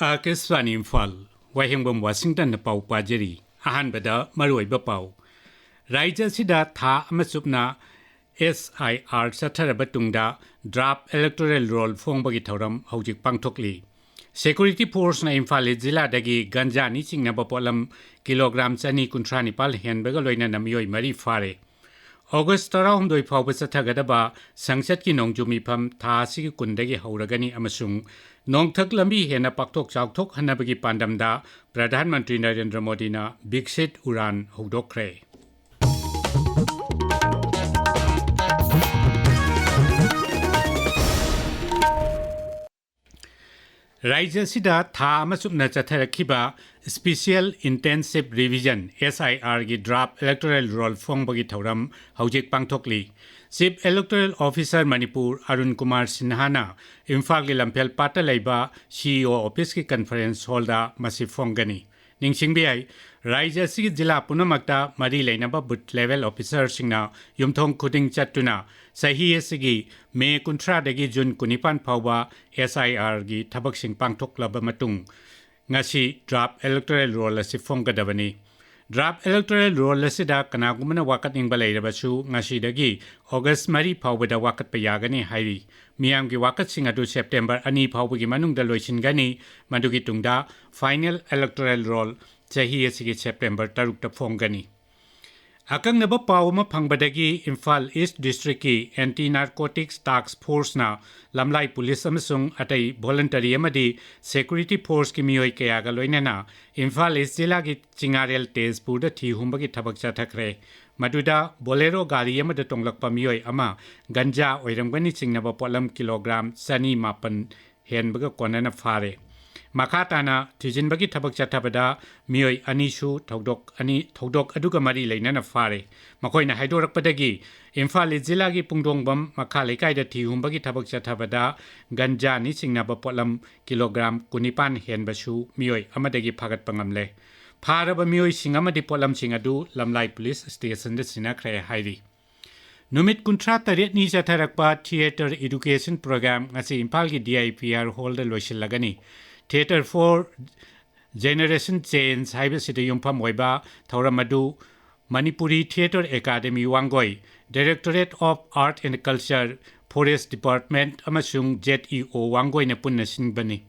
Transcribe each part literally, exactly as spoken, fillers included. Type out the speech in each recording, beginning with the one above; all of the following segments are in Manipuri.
ꯑꯥꯀꯥꯁꯕꯥꯅꯤ ꯏꯝꯐꯥꯜ, ꯋꯥꯍꯦꯡꯕꯝ ꯋꯥꯁꯤꯡꯇꯟꯅ ꯄꯥꯎ ꯄꯥꯖꯔꯤ꯫ ꯑꯍꯥꯟꯕꯗ ꯃꯔꯨꯑꯣꯏꯕ ꯄꯥꯎ꯫ ꯔꯥꯖ꯭ꯌ ꯑꯁꯤꯗ ꯊꯥ ꯑꯃ ꯆꯨꯞꯅ ꯑꯦꯁ ꯑꯥꯏ ꯑꯥꯔ ꯆꯠꯊꯔꯕ ꯇꯨꯡꯗ ꯗ꯭ꯔꯥꯐ ꯏꯂꯦꯛꯇꯣꯔꯦꯜ ꯔꯣꯜ ꯐꯣꯡꯕꯒꯤ ꯊꯧꯔꯝ ꯍꯧꯖꯤꯛ ꯄꯥꯡꯊꯣꯛꯂꯤ꯫ ꯁꯦꯀ꯭ꯌꯨꯔꯤꯇꯤ ꯐꯣꯔꯁꯅ ꯏꯝꯐꯥꯜ ꯏꯁ ꯖꯤꯂꯥꯗꯒꯤ ꯒꯟꯖꯥꯅꯤ ꯆꯤꯡꯅꯕ ꯄꯣꯠꯂꯝ ꯀꯤꯂꯣꯒ꯭ꯔꯥꯝ ꯆꯅꯤ ꯀꯨꯟꯊ꯭ꯔꯥ ꯅꯤꯄꯥꯜ ꯍꯦꯟꯕꯒ ꯂꯣꯏꯅꯅ ꯃꯤꯑꯣꯏ ꯃꯔꯤ ꯐꯥꯔꯦ꯫ ꯑꯣꯒꯁ ꯇꯔꯥꯍꯨꯝꯗꯣꯏ ꯐꯥꯎꯕ ꯆꯠꯊꯒꯗꯕ ꯁꯪꯁꯠꯀꯤ ꯅꯣꯡꯖꯨ ꯃꯤꯐꯝ ꯊꯥ ꯑꯁꯤꯒꯤ ꯀꯨꯟꯗꯒꯤ ꯍꯧꯔꯒꯅꯤ ꯑꯃꯁꯨꯡ ꯅꯣꯡꯊꯛ ꯂꯝꯕꯤ ꯍꯦꯟꯅ ꯄꯥꯛꯊꯣꯛ ꯆꯥꯎꯊꯣꯛꯍꯟꯅꯕꯒꯤ ꯄꯥꯟꯗꯝꯗ ꯄ꯭ꯔꯙꯥꯟ ꯃꯟꯇ꯭ꯔꯤ ꯅꯔꯦꯟꯗ꯭ꯔ ꯃꯣꯗꯤꯅ ꯕꯤꯛꯁꯤꯠ ꯎꯔꯥꯟ ꯍꯧꯗꯣꯛꯈ꯭ꯔꯦ꯫ ꯔꯥꯖ꯭ꯌ ꯑꯁꯤꯗ ꯊꯥ ꯑꯃ ꯆꯨꯞꯅ ꯆꯠꯊꯔꯛꯈꯤꯕ Special Intensive Revision, S I ꯑꯥꯔꯒꯤ ꯗ꯭ꯔꯥꯐ ꯏꯂꯦꯛꯇꯣꯔꯦꯜ ꯔꯣꯜ ꯐꯣꯡꯕꯒꯤ ꯊꯧꯔꯝ ꯍꯧꯖꯤꯛ ꯄꯥꯡꯊꯣꯛꯂꯤ꯫ Chief electoral officer Manipur Arun Kumar ꯁꯤꯟꯍꯥꯅ ꯏꯝꯐꯥꯜꯒꯤ ꯂꯝꯐꯦꯜ ꯄꯥꯠꯇ ꯂꯩꯕ ꯁꯤ ꯏ ꯑꯣ ꯑꯣꯐꯤꯁꯀꯤ ꯀꯟꯐꯔꯦꯟꯁ ꯍꯣꯜꯗ ꯃꯁꯤ ꯐꯣꯡꯒꯅꯤ꯫ ꯅꯤꯡꯁꯤꯡꯕ ꯌꯥꯏ, ꯔꯥꯖ꯭ꯌ ꯑꯁꯤꯒꯤ ꯖꯤꯂꯥ ꯄꯨꯝꯅꯃꯛꯇ ꯃꯔꯤ ꯂꯩꯅꯕ ꯕꯨꯊ ꯂꯦꯚꯦꯜ ꯑꯣꯐꯤꯁꯥꯔꯁꯤꯡꯅ ꯌꯨꯝꯊꯣꯡ ꯈꯨꯗꯤꯡ ꯆꯠꯇꯨꯅ ꯆꯍꯤ ꯑꯁꯤꯒꯤ ꯃꯦ ꯀꯨꯟꯊ꯭ꯔꯥꯗꯒꯤ ꯖꯨꯟ ꯀꯨꯟꯅꯤꯄꯥꯟ ꯐꯥꯎꯕ ꯑꯦꯁ ꯑꯥꯏ ꯑꯥꯔꯒꯤ ꯊꯕꯛꯁꯤꯡ ꯄꯥꯡꯊꯣꯛꯂꯕ ꯃꯇꯨꯡ, ꯉꯁꯤ ꯗ꯭ꯔꯥꯐ ꯏꯂꯦꯛꯇꯣꯔꯦꯜ ꯔꯣꯜ ꯑꯁꯤ ꯐꯣꯡꯒꯗꯕꯅꯤ꯫ ꯗ꯭ꯔꯥꯐ ꯏꯂꯦꯛꯇꯣꯔꯦꯜ ꯔꯣꯜ ꯑꯁꯤꯗ ꯀꯅꯥꯒꯨꯝꯕꯅ ꯋꯥꯀꯠꯅꯤꯡꯕ ꯂꯩꯔꯕꯁꯨ, ꯉꯁꯤꯗꯒꯤ ꯑꯣꯒꯁ ꯃꯔꯤ ꯐꯥꯎꯕꯗ ꯋꯥꯀꯠꯄ ꯌꯥꯒꯅꯤ ꯍꯥꯏꯔꯤ꯫ ꯃꯤꯌꯥꯝꯒꯤ ꯋꯥꯀꯠꯁꯤꯡ ꯑꯗꯨ ꯁꯦꯞꯇꯦꯝꯕꯔ ꯑꯅꯤ ꯐꯥꯎꯕꯒꯤ ꯃꯅꯨꯡꯗ ꯂꯣꯏꯁꯤꯟꯒꯅꯤ꯫ ꯃꯗꯨꯒꯤ ꯇꯨꯡꯗ ꯐꯥꯏꯅꯦꯜ ꯏꯂꯦꯛꯇꯣꯔꯦꯜ ꯔꯣꯜ ꯆꯍꯤ ꯑꯁꯤꯒꯤ ꯁꯦꯞꯇꯦꯝꯕꯔ ꯇꯔꯨꯛꯇ ꯐꯣꯡꯒꯅꯤ꯫ ꯑꯀꯛꯅꯕ ꯄꯥꯎ ꯑꯃ ꯐꯪꯕꯗꯒꯤ ꯏꯝꯐꯥꯜ ꯏꯁ ꯗꯤꯁꯇ꯭ꯔꯤꯛꯀꯤ ꯑꯦꯟꯇꯤ ꯅꯥꯔꯀꯣꯇꯤꯛꯁ ꯇꯥꯛꯁ ꯐꯣꯔꯁꯅ ꯂꯝꯂꯥꯏ ꯄꯨꯂꯤꯁ ꯑꯃꯁꯨꯡ ꯑꯇꯩ ꯚꯣꯂꯨꯟꯇꯔꯤ ꯑꯃꯗꯤ ꯁꯦꯀ꯭ꯌꯨꯔꯤꯇꯤ ꯐꯣꯔꯁꯀꯤ ꯃꯤꯑꯣꯏ ꯀꯌꯥꯒ ꯂꯣꯏꯅꯅ ꯏꯝꯐꯥꯜ ꯏꯁ ꯖꯤꯂꯥꯒꯤ ꯆꯤꯉꯥꯔꯦꯜ ꯇꯦꯖꯄꯨꯔꯗ ꯊꯤ ꯍꯨꯝꯕꯒꯤ ꯊꯕꯛ ꯆꯠꯊꯈ꯭ꯔꯦ꯫ ꯃꯗꯨꯗ ꯕꯣꯂꯦꯔꯣ ꯒꯥꯔꯤ ꯑꯃꯗ ꯇꯣꯡꯂꯛꯄ ꯃꯤꯑꯣꯏ ꯑꯃ ꯒꯟꯖꯥ ꯑꯣꯏꯔꯝꯒꯅꯤ ꯆꯤꯡꯅꯕ ꯄꯣꯠꯂꯝ ꯀꯤꯂꯣꯒ꯭ꯔꯥꯝ ꯆꯅꯤ ꯃꯥꯄꯟ ꯍꯦꯟꯕꯒ ꯀꯣꯟꯅꯅ ꯐꯥꯔꯦ꯫ ꯃꯈꯥ ꯇꯥꯅ ꯊꯤꯖꯤꯟꯕꯒꯤ ꯊꯕꯛ ꯆꯠꯊꯕꯗ ꯃꯤꯑꯣꯏ ꯑꯅꯤꯁꯨ ꯊꯧꯗꯣꯛ ꯑꯅꯤ, ꯊꯧꯗꯣꯛ ꯑꯗꯨꯒ ꯃꯔꯤ ꯂꯩꯅꯅ ꯐꯥꯔꯦ꯫ ꯃꯈꯣꯏꯅ ꯍꯥꯏꯗꯣꯔꯛꯄꯗꯒꯤ ꯏꯝꯐꯥꯜ ꯏꯁ ꯖꯤꯂꯥꯒꯤ ꯄꯨꯡꯗꯣꯡꯕꯝ ꯃꯈꯥ ꯂꯩꯀꯥꯏꯗ ꯊꯤ ꯍꯨꯝꯕꯒꯤ ꯊꯕꯛ ꯆꯠꯊꯕꯗ ꯒꯟꯖꯥꯅꯤ ꯆꯤꯡꯅꯕ ꯄꯣꯠꯂꯝ ꯀꯤꯂꯣꯒ꯭ꯔꯥꯝ ꯀꯨꯟꯅꯤꯄꯥꯟ ꯍꯦꯟꯕꯁꯨ ꯃꯤꯑꯣꯏ ꯑꯃꯗꯒꯤ ꯐꯥꯒꯠꯄ ꯉꯝꯂꯦ꯫ ꯐꯥꯔꯕ ꯃꯤꯑꯣꯏꯁꯤꯡ ꯑꯃꯗꯤ ꯄꯣꯠꯂꯝꯁꯤꯡ ꯑꯗꯨ ꯂꯝꯂꯥꯏ ꯄꯨꯂꯤꯁ ꯁ꯭ꯇꯦꯁꯟꯗ ꯁꯤꯟꯅꯈ꯭ꯔꯦ ꯍꯥꯏꯔꯤ꯫ ꯅꯨꯃꯤꯠ ꯀꯨꯟꯊ꯭ꯔꯥ ꯇꯔꯦꯠꯅꯤ ꯆꯠꯊꯔꯛꯄ ꯊꯤꯌꯦꯇꯔ ꯏꯗꯨꯀꯦꯁꯟ ꯄ꯭ꯔꯣꯒ꯭ꯔꯥꯝ ꯉꯁꯤ ꯏꯝꯐꯥꯜꯒꯤ ꯗꯤ ꯑꯥꯏ ꯄꯤ ꯑꯥꯔ ꯍꯣꯜꯗ ꯂꯣꯏꯁꯤꯜꯂꯒꯅꯤ꯫ Theatre for Generation Change ꯍꯥꯏꯕꯁꯤꯗ ꯌꯨꯝꯐꯝ ꯑꯣꯏꯕ ꯊꯧꯔꯝ ꯑꯗꯨ Manipuri Theatre Academy Wangoi, Directorate of Art and Culture, Forest Department ꯑꯃꯁꯨꯡ Z E O ꯋꯥꯡꯒꯣꯏꯅ ꯄꯨꯟꯅ ꯁꯤꯟꯕꯅꯤ꯫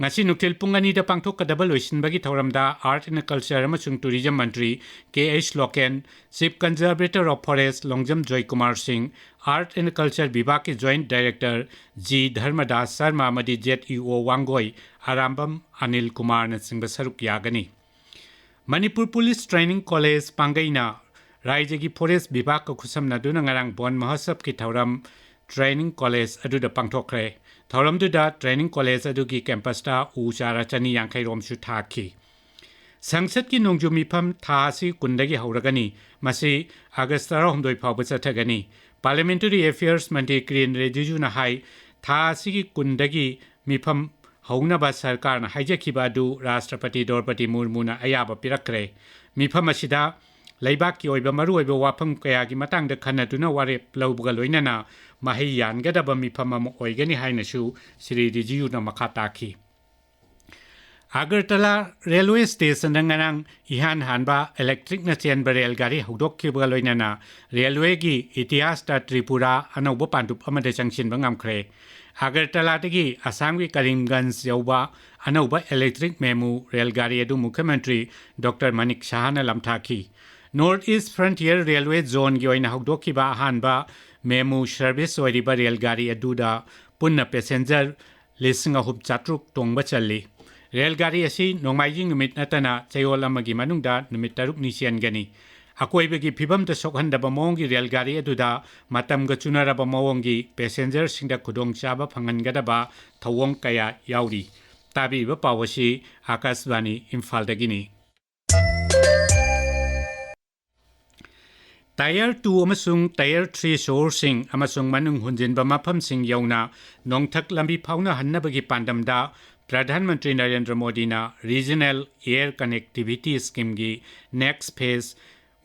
ꯉꯁꯤ ꯅꯨꯡꯊꯤꯜ ꯄꯨꯡ ꯑꯅꯤꯗ ꯄꯥꯡꯊꯣꯛꯀꯗꯕ ꯂꯣꯏꯁꯤꯟꯕꯒꯤ ꯊꯧꯔꯝꯗ Art and Culture ꯑꯃꯁꯨꯡ Tourism Mantri K H local, Chief Conservator of Forest Longjam Joykumar ꯁꯤꯡ, Art and Culture ꯕꯤꯚꯥꯒꯀꯤ Joint Director G ꯙꯔꯃꯗꯥꯁ Sharma ꯑꯃꯗꯤ Z E O Wangoi Arambam Anil ꯀꯨꯃꯥꯔꯅꯆꯤꯡꯕ ꯁꯔꯨꯛ ꯌꯥꯒꯅꯤ꯫ ꯃꯅꯤꯄꯨꯔ ꯄꯨꯂꯤꯁ ꯇ꯭ꯔꯦꯅꯤꯡ ꯀꯣꯂꯦꯖ ꯄꯥꯡꯒꯩꯅ ꯔꯥꯏꯖꯒꯤ ꯐꯣꯔꯦꯁ ꯕꯤꯚꯥꯒꯀ ꯈꯨꯠꯁꯝꯅꯗꯨꯅ ꯉꯔꯥꯡ ꯕꯣꯟ ꯃꯍꯣꯠꯁꯕꯀꯤ ꯊꯧꯔꯝ ꯇ꯭ꯔꯦꯅꯤꯡ ꯀꯣꯂꯦꯖ ꯑꯗꯨꯗ ꯄꯥꯡꯊꯣꯛꯈ꯭ꯔꯦ꯫ ꯊꯧꯔꯝꯗꯨꯗ ꯇ꯭ꯔꯦꯅꯤꯡ ꯀꯣꯂꯦꯖ ꯑꯗꯨꯒꯤ ꯀꯦꯝꯄꯁꯇ ꯎ ꯆꯥꯔꯥ ꯆꯅꯤ ꯌꯥꯡꯈꯩ ꯔꯣꯝꯁꯨ ꯊꯥꯈꯤ꯫ ꯁꯪꯁꯠꯀꯤ ꯅꯣꯡꯖꯨ ꯃꯤꯐꯝ ꯊꯥ ꯑꯁꯤ ꯀꯨꯟꯗꯒꯤ ꯍꯧꯔꯒꯅꯤ꯫ ꯃꯁꯤ ꯑꯥꯒꯁ ꯇꯔꯥꯍꯨꯝꯗꯣꯏ ꯐꯥꯎꯕ ꯆꯠꯊꯒꯅꯤ꯫ Parliamentary Affairs ꯃꯟꯇ꯭ꯔꯤ ꯀꯤꯔꯦꯟ ꯔꯤꯖꯤꯖꯨꯅ ꯍꯥꯏ, ꯊꯥ ꯑꯁꯤꯒꯤ ꯀꯨꯟꯗꯒꯤ ꯃꯤꯐꯝ ꯍꯧꯅꯕ ꯁꯔꯀꯥꯔꯅ ꯍꯥꯏꯖꯈꯤꯕ ꯑꯗꯨ ꯔꯥꯁꯇ꯭ꯔꯄꯇꯤ ꯗ꯭ꯔꯧꯄꯗꯤ ꯃꯨꯔꯃꯨꯅ ꯑꯌꯥꯕ ꯄꯤꯔꯛꯈ꯭ꯔꯦ꯫ ꯃꯤꯐꯝ ꯑꯁꯤꯗ ꯂꯩꯕꯥꯛꯀꯤ ꯑꯣꯏꯕ ꯃꯔꯨꯑꯣꯏꯕ ꯋꯥꯐꯝ ꯀꯌꯥꯒꯤ ꯃꯇꯥꯡꯗ ꯈꯟꯅꯗꯨꯅ ꯋꯥꯔꯦꯞ ꯂꯧꯕꯒ ꯂꯣꯏꯅꯅ ꯃꯍꯩ ꯌꯥꯟꯒꯗꯕ ꯃꯤꯐꯝ ꯑꯃ ꯑꯣꯏꯒꯅꯤ ꯍꯥꯏꯅꯁꯨ ꯁ꯭ꯔꯤ ꯔꯤꯖꯤꯖꯨꯅ ꯃꯈꯥ ꯇꯥꯈꯤ꯫ ꯑꯒꯔꯇꯂꯥ ꯔꯦꯜꯋꯦ ꯁ꯭ꯇꯦꯁꯟꯗ ꯉꯔꯥꯡ ꯏꯍꯥꯟ ꯍꯥꯟꯕ ꯏꯂꯦꯛꯇ꯭ꯔꯤꯛꯅ ꯆꯦꯟꯕ ꯔꯦꯜ ꯒꯥꯔꯤ ꯍꯧꯗꯣꯛꯈꯤꯕꯒ ꯂꯣꯏꯅꯅ ꯔꯦꯜꯋꯦꯒꯤ ꯏꯇꯤꯍꯥꯁꯇ ꯇ꯭ꯔꯤꯄꯨꯔꯥ ꯑꯅꯧꯕ ꯄꯥꯟꯗꯨꯞ ꯑꯃꯗ ꯆꯪꯁꯤꯟꯕ ꯉꯝꯈ꯭ꯔꯦ꯫ ꯑꯒꯔꯇꯂꯥꯗꯒꯤ ꯑꯁꯥꯝꯒꯤ ꯀꯔꯤꯝꯒꯟꯖ ꯌꯧꯕ ꯑꯅꯧꯕ ꯏꯂꯦꯛꯇ꯭ꯔꯤꯛ ꯃꯦꯃꯨ ꯔꯦꯜ ꯒꯥꯔꯤ ꯑꯗꯨ ꯃꯨꯈ꯭ꯌ ꯃꯟꯇ꯭ꯔꯤ ꯗꯣꯛꯇꯔ ꯃꯅꯤꯛ ꯁꯍꯥꯅ ꯂꯝꯊꯥꯈꯤ꯫ North East Frontier Railway Zoneꯒꯤ ꯑꯣꯏꯅ ꯍꯧꯗꯣꯛꯈꯤꯕ ꯑꯍꯥꯟꯕ ꯃꯦꯃꯨ ꯁꯔꯚꯤꯁ ꯑꯣꯏꯔꯤꯕ ꯔꯦꯜ ꯒꯥꯔꯤ ꯑꯗꯨꯗ ꯄꯨꯟꯅ ꯄꯦꯁꯦꯟꯖꯔ ꯂꯤꯁꯤꯡ ꯑꯍꯨꯝ ꯆꯥꯇ꯭ꯔꯨꯛ ꯇꯣꯡꯕ ꯆꯜꯂꯤ꯫ ꯔꯦꯜ ꯒꯥꯔꯤ ꯑꯁꯤ ꯅꯣꯡꯃꯥꯏꯖꯤꯡ ꯅꯨꯃꯤꯠ ꯅꯠꯇꯅ ꯆꯌꯣꯜ ꯑꯃꯒꯤ ꯃꯅꯨꯡꯗ ꯅꯨꯃꯤꯠ ꯇꯔꯨꯛꯅꯤ ꯆꯦꯟꯒꯅꯤ꯫ ꯑꯀꯣꯏꯕꯒꯤ ꯐꯤꯕꯝꯗ ꯁꯣꯛꯍꯟꯗꯕ ꯃꯑꯣꯡꯒꯤ ꯔꯦꯜ ꯒꯥꯔꯤ ꯑꯗꯨꯗ ꯃꯇꯝꯒ ꯆꯨꯅꯔꯕ ꯃꯑꯣꯡꯒꯤ ꯄꯦꯁꯦꯟꯖꯔꯁꯤꯡꯗ ꯈꯨꯗꯣꯡꯆꯥꯕ ꯐꯪꯍꯟꯒꯗꯕ ꯊꯧꯑꯣꯡ ꯀꯌꯥ ꯌꯥꯎꯔꯤ꯫ ꯇꯥꯕꯤꯔꯤꯕ ꯄꯥꯎ ꯑꯁꯤ ꯑꯥꯀꯥꯁꯕꯥꯅꯤ ꯏꯝꯐꯥꯜꯗꯒꯤꯅꯤ꯫ Tier two ꯑꯃꯁꯨꯡ Tier three ꯁꯣꯍꯣꯔꯁꯤꯡ ꯑꯃꯁꯨꯡ ꯃꯅꯨꯡ ꯍꯨꯟꯖꯤꯟꯕ ꯃꯐꯝꯁꯤꯡ ꯌꯧꯅ ꯅꯣꯡꯊꯛ ꯂꯝꯕꯤ ꯐꯥꯎꯅꯍꯟꯅꯕꯒꯤ ꯄꯥꯟꯗꯝꯗ ꯄ꯭ꯔꯙꯥꯟ ꯃꯟꯇ꯭ꯔꯤ ꯅꯔꯦꯟꯗ꯭ꯔ ꯃꯣꯗꯤꯅ Regional Air Connectivity Schemeꯒꯤ next phase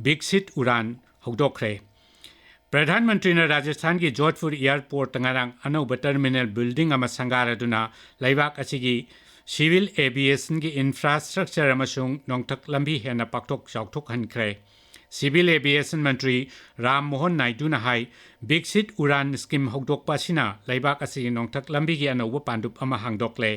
ꯕꯤꯛꯁꯤꯠ Udan ꯍꯧꯗꯣꯛꯈ꯭ꯔꯦ꯫ ꯄ꯭ꯔꯙꯥꯟ ꯃꯟꯇ꯭ꯔꯤꯅ ꯔꯥꯖꯁꯊꯥꯟꯒꯤ ꯖꯣꯙꯄꯨꯔ ꯑꯦꯌꯔꯄꯣꯔꯠꯇ ꯉꯔꯥꯡ ꯑꯅꯧꯕ ꯇꯔꯃꯤꯅꯦꯜ ꯕꯤꯜꯗꯤꯡ ꯑꯃ ꯁꯪꯒꯥꯔꯗꯨꯅ ꯂꯩꯕꯥꯛ ꯑꯁꯤꯒꯤ Civil Aviationꯒꯤ infrastructure ꯑꯃꯁꯨꯡ ꯅꯣꯡꯊꯛ ꯂꯝꯕꯤ ꯍꯦꯟꯅ ꯄꯥꯛꯊꯣꯛ ꯆꯥꯎꯊꯣꯛꯍꯟꯈ꯭ꯔꯦ꯫ Civil Aviation ꯃꯟꯇ꯭ꯔꯤ ꯔꯥꯝ ꯃꯣꯍꯟ ꯅꯥꯏꯗꯨꯅ ꯍꯥꯏ, ꯕꯤꯛꯁꯤꯠ ꯎꯔꯥꯟ scheme ꯍꯧꯗꯣꯛꯄ ꯑꯁꯤꯅ ꯂꯩꯕꯥꯛ ꯑꯁꯤꯒꯤ ꯅꯣꯡꯊꯛ ꯂꯝꯕꯤꯒꯤ ꯑꯅꯧꯕ ꯄꯥꯟꯗꯨꯞ ꯑꯃ ꯍꯥꯡꯗꯣꯛꯂꯦ꯫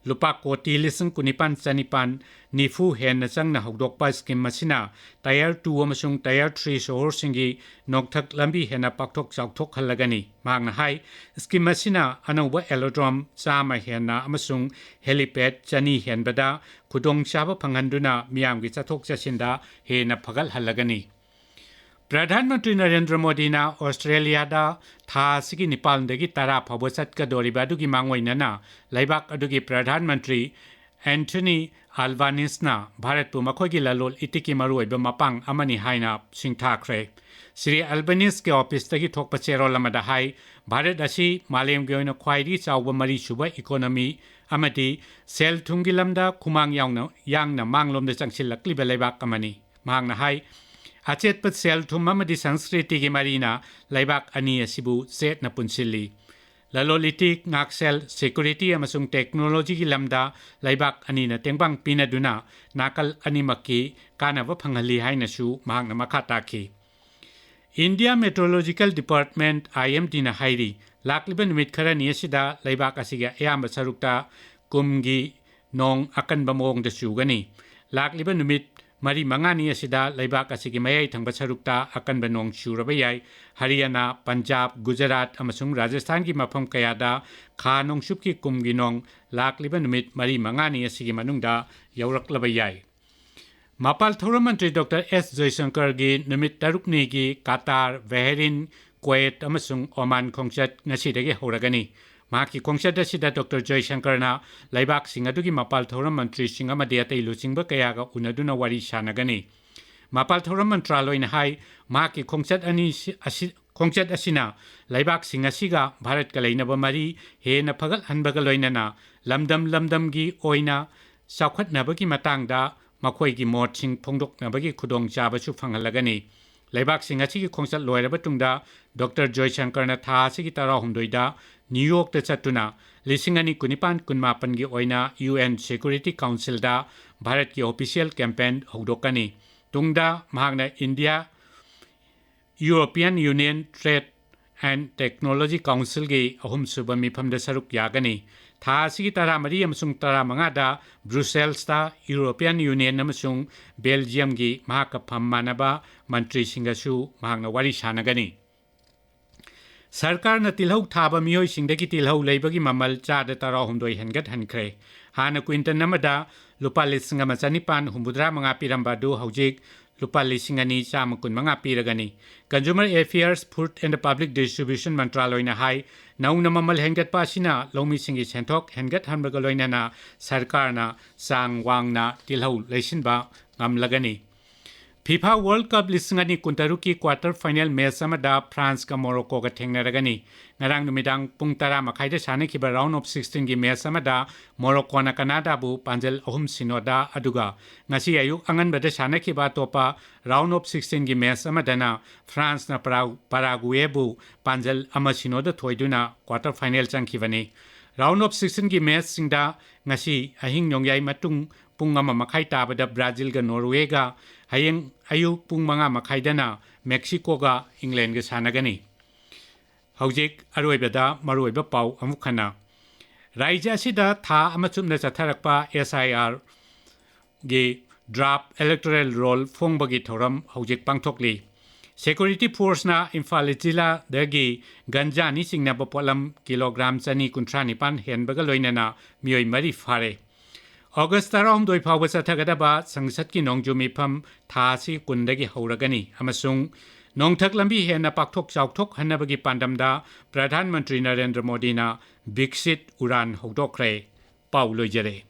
ꯂꯨꯄꯥ ꯀꯣꯇꯤ ꯂꯤꯁꯤꯡ ꯀꯨꯟꯅꯤꯄꯥꯟ ꯆꯅꯤꯄꯥꯟ ꯅꯤꯐꯨ ꯍꯦꯟꯅ ꯆꯪꯅ ꯍꯧꯗꯣꯛꯄ scheme ꯑꯁꯤꯅ Tier two ꯑꯃꯁꯨꯡ Tier three ꯁꯣꯍꯣꯔꯁꯤꯡꯒꯤ ꯅꯣꯡꯊꯛ ꯂꯝꯕꯤ ꯍꯦꯟꯅ ꯄꯥꯛꯊꯣꯛ ꯆꯥꯎꯊꯣꯛꯍꯜꯂꯒꯅꯤ꯫ ꯃꯍꯥꯛꯅ ꯍꯥꯏ, scheme ꯑꯁꯤꯅ ꯑꯅꯧꯕ aerodrome ꯆꯥꯝꯃ ꯍꯦꯟꯅ ꯑꯃꯁꯨꯡ helipad ꯆꯅꯤ ꯍꯦꯟꯕꯗ ꯈꯨꯗꯣꯡꯆꯥꯕ ꯐꯪꯍꯟꯗꯨꯅ ꯃꯤꯌꯥꯝꯒꯤ ꯆꯠꯊꯣꯛ ꯆꯠꯁꯤꯟꯗ ꯍꯦꯟꯅ ꯐꯒꯠꯍꯜꯂꯒꯅꯤ꯫ ꯄ꯭ꯔꯙꯥꯟ ꯃꯟꯇ꯭ꯔꯤ ꯅꯔꯦꯟꯗ꯭ꯔ ꯃꯣꯗꯤꯅ ꯑꯣꯁꯇ꯭ꯔꯦꯂꯤꯌꯥꯗ ꯊꯥ ꯑꯁꯤꯒꯤ ꯅꯤꯄꯥꯟꯗꯒꯤ ꯇꯔꯥ ꯐꯥꯎꯕ ꯆꯠꯀꯗꯧꯔꯤꯕ ꯑꯗꯨꯒꯤ ꯃꯥꯡꯑꯣꯏꯅꯅ ꯂꯩꯕꯥꯛ ꯑꯗꯨꯒꯤ ꯄ꯭ꯔꯙꯥꯟ ꯃꯟꯇ꯭ꯔꯤ ꯑꯦꯟꯊꯣꯅꯤ ꯑꯜꯕꯥꯅꯤꯁꯅ ꯚꯥꯔꯠꯄꯨ ꯃꯈꯣꯏꯒꯤ ꯂꯂꯣꯟ ꯏꯇꯤꯛꯀꯤ ꯃꯔꯨꯑꯣꯏꯕ ꯃꯄꯥꯡ ꯑꯃꯅꯤ ꯍꯥꯏꯅ ꯁꯤꯡꯊꯥꯈ꯭ꯔꯦ꯫ ꯁ꯭ꯔꯤ ꯑꯜꯕꯥꯅꯤꯁꯀꯤ ꯑꯣꯐꯤꯁꯇꯒꯤ ꯊꯣꯛꯄ ꯆꯦꯔꯣꯜ ꯑꯃꯗ ꯍꯥꯏ, ꯚꯥꯔꯠ ꯑꯁꯤ ꯃꯥꯂꯦꯝꯒꯤ ꯑꯣꯏꯅ ꯈ꯭ꯋꯥꯏꯗꯒꯤ ꯆꯥꯎꯕ ꯃꯔꯤꯁꯨꯕ economy ꯑꯃꯗꯤ ꯁꯦꯜ ꯊꯨꯝꯒꯤ ꯂꯝꯗ ꯈꯨꯃꯥꯡ ꯌꯥꯎꯅ, ꯌꯥꯡꯅ ꯃꯥꯡꯂꯣꯝꯗ ꯆꯪꯁꯤꯜꯂꯛꯂꯤꯕ ꯂꯩꯕꯥꯛ ꯑꯃꯅꯤ꯫ ꯃꯍꯥꯛꯅ ꯍꯥꯏ, ꯑꯆꯦꯠꯄ ꯁꯦꯜ ꯊꯨꯝ ꯑꯃꯗꯤ ꯁꯪꯁꯀ꯭ꯔꯤꯇꯤꯒꯤ ꯃꯔꯤꯅ ꯂꯩꯕꯥꯛ ꯑꯅꯤ ꯑꯁꯤꯕꯨ ꯆꯦꯠꯅ ꯄꯨꯟꯁꯤꯜꯂꯤ꯫ ꯂꯂꯣꯟ ꯏꯇꯤꯛ, ꯉꯥꯛꯁꯦꯜ, security ꯑꯃꯁꯨꯡ technologyꯒꯤ ꯂꯝꯗ ꯂꯩꯕꯥꯛ ꯑꯅꯤꯅ ꯇꯦꯡꯕꯥꯡ ꯄꯤꯅꯗꯨꯅ ꯅꯥꯀꯜ ꯑꯅꯤꯃꯛꯀꯤ ꯀꯥꯟꯅꯕ ꯐꯪꯍꯜꯂꯤ ꯍꯥꯏꯅꯁꯨ ꯃꯍꯥꯛꯅ ꯃꯈꯥ ꯇꯥꯈꯤ꯫ India Meteorological Department, IMDꯅ ꯍꯥꯏꯔꯤ, ꯂꯥꯛꯂꯤꯕ ꯅꯨꯃꯤꯠ ꯈꯔꯅꯤ ꯑꯁꯤꯗ ꯂꯩꯕꯥꯛ ꯑꯁꯤꯒꯤ ꯑꯌꯥꯝꯕ ꯁꯔꯨꯛꯇ ꯀꯨꯝꯒꯤ ꯅꯣꯡ ꯑꯀꯟꯕ ꯃꯑꯣꯡꯗ ꯆꯨꯒꯅꯤ꯫ ꯂꯥꯛꯂꯤꯕ ꯅꯨꯃꯤꯠ ꯃꯔꯤ ꯃꯉꯥꯅꯤ ꯑꯁꯤꯗ ꯂꯩꯕꯥꯛ ꯑꯁꯤꯒꯤ ꯃꯌꯥꯏ ꯊꯪꯕ ꯁꯔꯨꯛꯇ ꯑꯀꯟꯕ ꯅꯣꯡ ꯆꯨꯔꯕ ꯌꯥꯏ꯫ ꯍꯔꯤꯌꯥꯅꯥ, ꯄꯟꯖꯥꯕ, ꯒꯨꯖꯔꯥꯠ ꯑꯃꯁꯨꯡ ꯔꯥꯖꯁꯊꯥꯟꯒꯤ ꯃꯐꯝ ꯀꯌꯥꯗ ꯈꯥ ꯅꯣꯡꯆꯨꯞꯀꯤ ꯀꯨꯝꯒꯤ ꯅꯣꯡ ꯂꯥꯛꯂꯤꯕ ꯅꯨꯃꯤꯠ ꯃꯔꯤ ꯃꯉꯥꯅꯤ ꯑꯁꯤꯒꯤ ꯃꯅꯨꯡꯗ ꯌꯧꯔꯛꯂꯕ ꯌꯥꯏ꯫ ꯃꯄꯥꯜ ꯊꯧꯔꯝ ꯃꯟꯇ꯭ꯔꯤ ꯗꯣꯛꯇꯔ ꯑꯦꯁ ꯖꯌꯁꯪꯀꯔꯒꯤ ꯅꯨꯃꯤꯠ ꯇꯔꯨꯛꯅꯤꯒꯤ ꯀꯇꯥꯔ, ꯕꯍꯔꯤꯟ, ꯀꯨꯋꯦꯠ ꯑꯃꯁꯨꯡ ꯑꯣꯃꯥꯟ ꯈꯣꯡꯆꯠ ꯉꯁꯤꯗꯒꯤ ꯍꯧꯔꯒꯅꯤ꯫ ꯃꯍꯥꯛꯀꯤ ꯈꯣꯡꯆꯠ ꯑꯁꯤꯗ ꯗꯣꯛꯇꯔ ꯖꯌꯁꯪꯀꯔꯅ ꯂꯩꯕꯥꯛꯁꯤꯡ ꯑꯗꯨꯒꯤ ꯃꯄꯥꯜ ꯊꯧꯔꯝ ꯃꯟꯇ꯭ꯔꯤꯁꯤꯡ ꯑꯃꯗꯤ ꯑꯇꯩ ꯂꯨꯆꯤꯡꯕ ꯀꯌꯥꯒ ꯎꯅꯗꯨꯅ ꯋꯥꯔꯤ ꯁꯥꯟꯅꯒꯅꯤ꯫ ꯃꯄꯥꯜ ꯊꯧꯔꯝ ꯃꯟꯇ꯭ꯔꯥꯂꯣꯏꯅ ꯍꯥꯏ, ꯃꯍꯥꯛꯀꯤ ꯈꯣꯡꯆꯠ ꯑꯅꯤ ꯁꯤ-, ꯑꯁꯤ, ꯈꯣꯡꯆꯠ ꯑꯁꯤꯅ ꯂꯩꯕꯥꯛꯁꯤꯡ ꯑꯁꯤꯒ ꯚꯥꯔꯠꯀ ꯂꯩꯅꯕ ꯃꯔꯤ ꯍꯦꯟꯅ ꯐꯒꯠꯍꯟꯕꯒ ꯂꯣꯏꯅꯅ ꯂꯝꯗꯝ ꯂꯝꯗꯝꯒꯤ ꯑꯣꯏꯅ ꯆꯥꯎꯈꯠꯅꯕꯒꯤ ꯃꯇꯥꯡꯗ ꯃꯈꯣꯏꯒꯤ ꯃꯣꯠꯁꯤꯡ ꯐꯣꯡꯗꯣꯛꯅꯕꯒꯤ ꯈꯨꯗꯣꯡꯆꯥꯕꯁꯨ ꯐꯪꯍꯜꯂꯒꯅꯤ꯫ ꯂꯩꯕꯥꯛꯁꯤꯡ ꯑꯁꯤꯒꯤ ꯈꯣꯡꯆꯠ ꯂꯣꯏꯔꯕ ꯇꯨꯡꯗ ꯗꯣꯛꯇꯔ ꯖꯣꯏꯁꯪꯀꯔꯅ ꯊꯥ ꯑꯁꯤꯒꯤ ꯇꯔꯥꯍꯨꯝꯗꯣꯏꯗ ꯅ꯭ꯌꯨ ꯌꯣꯔꯛꯇ ꯆꯠꯇꯨꯅ ꯂꯤꯁꯤꯡ ꯑꯅꯤ ꯀꯨꯟꯅꯤꯄꯥꯟ ꯀꯨꯟꯃꯥꯄꯟꯒꯤ ꯑꯣꯏꯅ ꯌꯨ ꯑꯦꯟ ꯁꯦꯀ꯭ꯌꯨꯔꯤꯇꯤ ꯀꯥꯎꯟꯁꯤꯜꯗ ꯚꯥꯔꯠꯀꯤ ꯑꯣꯐꯤꯁꯤꯌꯦꯜ ꯀꯦꯝꯄꯦꯟ ꯍꯧꯗꯣꯛꯀꯅꯤ꯫ ꯇꯨꯡꯗ ꯃꯍꯥꯛꯅ India European Union trade and technology ꯀꯥꯎꯟꯁꯤꯜꯒꯤ ꯑꯍꯨꯝꯁꯨꯕ ꯃꯤꯐꯝꯗ ꯁꯔꯨꯛ ꯌꯥꯒꯅꯤ꯫ ꯊꯥ ꯑꯁꯤꯒꯤ ꯇꯔꯥꯃꯔꯤ ꯑꯃꯁꯨꯡ ꯇꯔꯥꯃꯉꯥꯗ ꯕ꯭ꯔꯨꯁꯦꯜꯁꯇ ꯌꯨꯔꯣꯄꯤꯌꯟ ꯌꯨꯅꯤꯌꯟ ꯑꯃꯁꯨꯡ ꯕꯦꯜꯖꯤꯌꯝꯒꯤ ꯃꯍꯥꯛꯀ ꯐꯝ ꯃꯥꯟꯅꯕ ꯃꯟꯇ꯭ꯔꯤꯁꯤꯡꯒꯁꯨ ꯃꯍꯥꯛꯅ ꯋꯥꯔꯤ ꯁꯥꯟꯅꯒꯅꯤ꯫ ꯁꯔꯀꯥꯔꯅ ꯇꯤꯜꯍꯧ ꯊꯥꯕ ꯃꯤꯑꯣꯏꯁꯤꯡꯗꯒꯤ ꯇꯤꯜꯍꯧ ꯂꯩꯕꯒꯤ ꯃꯃꯜ ꯆꯥꯗ ꯇꯔꯥꯍꯨꯝꯗꯣꯏ ꯍꯦꯟꯒꯠꯍꯟꯈ꯭ꯔꯦ꯫ ꯍꯥꯟꯅ ꯀ꯭ꯋꯤꯟꯇꯜ ꯑꯃꯗ ꯂꯨꯄꯥ ꯂꯤꯁꯤꯡ ꯑꯃ ꯆꯅꯤꯄꯥꯟ ꯍꯨꯝꯐꯨꯇꯔꯥ ꯃꯉꯥ ꯄꯤꯔꯝꯕ ꯑꯗꯨ ꯍꯧꯖꯤꯛ ꯂꯨꯄꯥ ꯂꯤꯁꯤꯡ ꯑꯅꯤ ꯆꯥꯝꯃ ꯀꯨꯟꯃꯉꯥ ꯄꯤꯔꯒꯅꯤ꯫ Consumer Affairs, Food and Public Distribution ꯃꯟꯇ꯭ꯔꯥꯂꯣꯏꯅ ꯍꯥꯏ, ꯅꯧꯅ ꯃꯃꯜ ꯍꯦꯟꯒꯠꯄ ꯑꯁꯤꯅ ꯂꯧꯃꯤꯁꯤꯡꯒꯤ ꯁꯦꯟꯊꯣꯛ ꯍꯦꯟꯒꯠꯍꯟꯕꯒ ꯂꯣꯏꯅꯅ ꯁꯔꯀꯥꯔꯅ ꯆꯥꯡ ꯋꯥꯡꯅ ꯇꯤꯜꯍꯧ ꯂꯩꯁꯤꯟꯕ ꯉꯝꯂꯒꯅꯤ꯫ ꯐꯤꯐꯥ ꯋꯥꯔꯜꯗ ꯀꯞ ꯂꯤꯁꯤꯡ ꯑꯅꯤ ꯀꯨꯟꯇꯔꯨꯛꯀꯤ ꯀ꯭ꯋꯥꯇꯔ ꯐꯥꯏꯅꯦꯜ ꯃꯦꯆ ꯑꯃꯗ ꯐ꯭ꯔꯥꯟꯁꯀ ꯃꯣꯔꯣꯀꯣꯒ ꯊꯦꯡꯅꯔꯒꯅꯤ꯫ ꯉꯔꯥꯡ ꯅꯨꯃꯤꯗꯥꯡ ꯄꯨꯡ ꯇꯔꯥ ꯃꯈꯥꯏꯗ ꯁꯥꯟꯅꯈꯤꯕ ꯔꯥꯎꯟ ꯑꯣꯐ ꯁꯤꯛꯁꯇꯤꯟꯒꯤ ꯃꯦꯆ ꯑꯃꯗ ꯃꯣꯔꯣꯀꯣꯅ ꯀꯅꯥꯗꯥꯕꯨ ꯄꯥꯟꯖꯜ ꯑꯍꯨꯝ ꯁꯤꯅꯣꯗ, ꯑꯗꯨꯒ ꯉꯁꯤ ꯑꯌꯨꯛ ꯑꯉꯟꯕꯗ ꯁꯥꯟꯅꯈꯤꯕ ꯑꯇꯣꯞꯄ ꯔꯥꯎꯟ ꯑꯣꯐ ꯁꯤꯛꯁꯇꯤꯟꯒꯤ ꯃꯦꯆ ꯑꯃꯗꯅ ꯐ꯭ꯔꯥꯟꯁꯅ ꯄꯔꯥ-, ꯄꯥꯔꯥꯒꯨꯋꯦꯕꯨ ꯄꯥꯟꯖꯜ ꯑꯃ ꯁꯤꯅꯣꯗ ꯊꯣꯏꯗꯨꯅ ꯀ꯭ꯋꯥꯇꯔ ꯐꯥꯏꯅꯦꯜ ꯆꯪꯈꯤꯕꯅꯤ꯫ ꯔꯥꯎꯟ ꯑꯣꯐ ꯁꯤꯛꯁꯇꯤꯟꯒꯤ ꯃꯦꯆꯁꯤꯡꯗ ꯉꯁꯤ ꯑꯍꯤꯡ ꯅꯣꯡꯌꯥꯏ ꯃꯇꯨꯡ ꯄꯨꯡ ꯑꯃ ꯃꯈꯥꯏ ꯇꯥꯕꯗ ꯕ꯭ꯔꯥꯖꯤꯜꯒ ꯅꯣꯔꯋꯦꯒ, ꯍꯌꯦꯡ ꯑꯌꯨꯛ ꯄꯨꯡ ꯃꯉꯥ ꯃꯈꯥꯏꯗꯅ ꯃꯦꯛꯁꯤꯀꯣꯒ ꯏꯪꯂꯦꯟꯒ ꯁꯥꯟꯅꯒꯅꯤ꯫ ꯍꯧꯖꯤꯛ ꯑꯔꯣꯏꯕꯗ ꯃꯔꯨꯑꯣꯏꯕ ꯄꯥꯎ ꯑꯃꯨꯛ ꯍꯟꯅ꯫ ꯔꯥꯖ꯭ꯌ ꯑꯁꯤꯗ ꯊꯥ ꯑꯃ ꯆꯨꯞꯅ ꯆꯠꯊꯔꯛꯄ ꯑꯦꯁ ꯑꯥꯏ ꯑꯥꯔꯒꯤ ꯗ꯭ꯔꯥꯐ ꯏꯂꯦꯛꯇꯣꯔꯦꯜ ꯔꯣꯜ ꯐꯣꯡꯕꯒꯤ ꯊꯧꯔꯝ ꯍꯧꯖꯤꯛ ꯄꯥꯡꯊꯣꯛꯂꯤ꯫ ꯁꯦꯀ꯭ꯌꯨꯔꯤꯇꯤ ꯐꯣꯔꯁꯅ ꯏꯝꯐꯥꯜ ꯖꯤꯂꯥꯗꯒꯤ ꯒꯟꯖꯥꯅꯤ ꯆꯤꯡꯅꯕ ꯄꯣꯠꯂꯝ ꯀꯤꯂꯣꯒ꯭ꯔꯥꯝ ꯆꯅꯤ ꯀꯨꯟꯊ꯭ꯔꯥ ꯅꯤꯄꯥꯟ ꯍꯦꯟꯕꯒ ꯂꯣꯏꯅꯅ ꯃꯤꯑꯣꯏ ꯃꯔꯤ ꯐꯥꯔꯦ꯫ ꯑꯣꯒꯁ ꯇꯔꯥꯍꯨꯝꯗꯣꯏ ꯐꯥꯎꯕ ꯆꯠꯊꯒꯗꯕ ꯁꯪꯁꯠꯀꯤ ꯅꯣꯡꯖꯨ ꯃꯤꯐꯝ ꯊꯥ ꯑꯁꯤ ꯀꯨꯟꯗꯒꯤ ꯍꯧꯔꯒꯅꯤ ꯑꯃꯁꯨꯡ ꯅꯣꯡꯊꯛ ꯂꯝꯕꯤ ꯍꯦꯟꯅ ꯄꯥꯛꯊꯣꯛ ꯆꯥꯎꯊꯣꯛꯍꯟꯅꯕꯒꯤ ꯄꯥꯟꯗꯝꯗ ꯄ꯭ꯔꯙꯥꯟ ꯃꯟꯇ꯭ꯔꯤ ꯅꯔꯦꯟꯗ꯭ꯔ ꯃꯣꯗꯤꯅ ꯕꯤꯛꯁꯤꯠ ꯎꯔꯥꯟ ꯍꯧꯗꯣꯛꯈ꯭ꯔꯦ꯫ ꯄꯥꯎ ꯂꯣꯏꯖꯔꯦ꯫